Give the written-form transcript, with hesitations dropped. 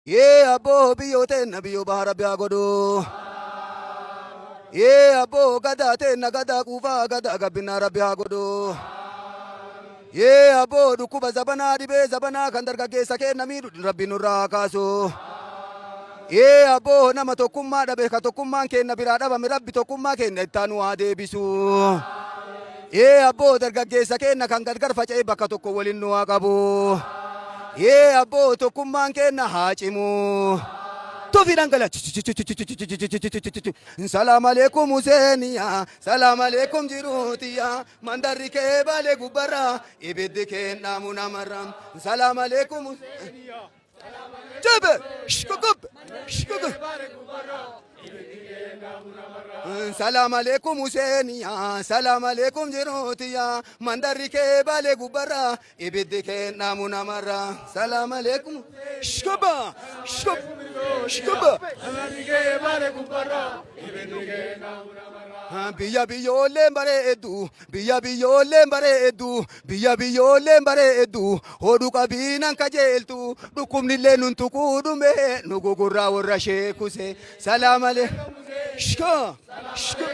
Yee abboo biyyoo teenna biyyoo baha rabbi haa godhu. Yee abboo gadaa teenna gadaa quufaa gadaa gabbinaa rabbi haa godhu. Yee abboo dhukkuba zabanaa dhibee zabanaa kan dargaggeessa keenna miidhu rabbi nurraa haa kaasu. Yee abboo nama tokkummaa dhabe ka tokkummaan keenna biraa dhabame rabbi tokkummaa keenna ittaa nu haa deebisu. Yee abboo dargaggeessa keenna kan gargar faca'e bakka tokko waliin nu haa qabu. Yee abboo tokkummaan keenna haa cimu. Tufi dhangala. Salaam aleekum Huseeniya. Salaam aleekum jiruutiya. Mandarri kee balee gubbarra. Ibiddi kee dhaamu namarra. Salaam aleekum Huseeniya. Jebe. Shkukub. Shkukub. Salaam aleekum Huseeniya. Salaam aleekum jiruutiya. Mandarri kee balee gubbarra. Ibiddi kee dhaamu namarra. Salaam aleekum. Shkuba. Shkub. Shkuba. Biyya biyyoolleen bareeddu, biyya biyyoolleen bareeddu, biyya biyyoolleen bareeddu, hodhu qabiinan kajeeltu, dhukkubnillee nun tuquu dhume, nu gugurraa warra sheekuse. Salaam aleekum. Shka. Shka.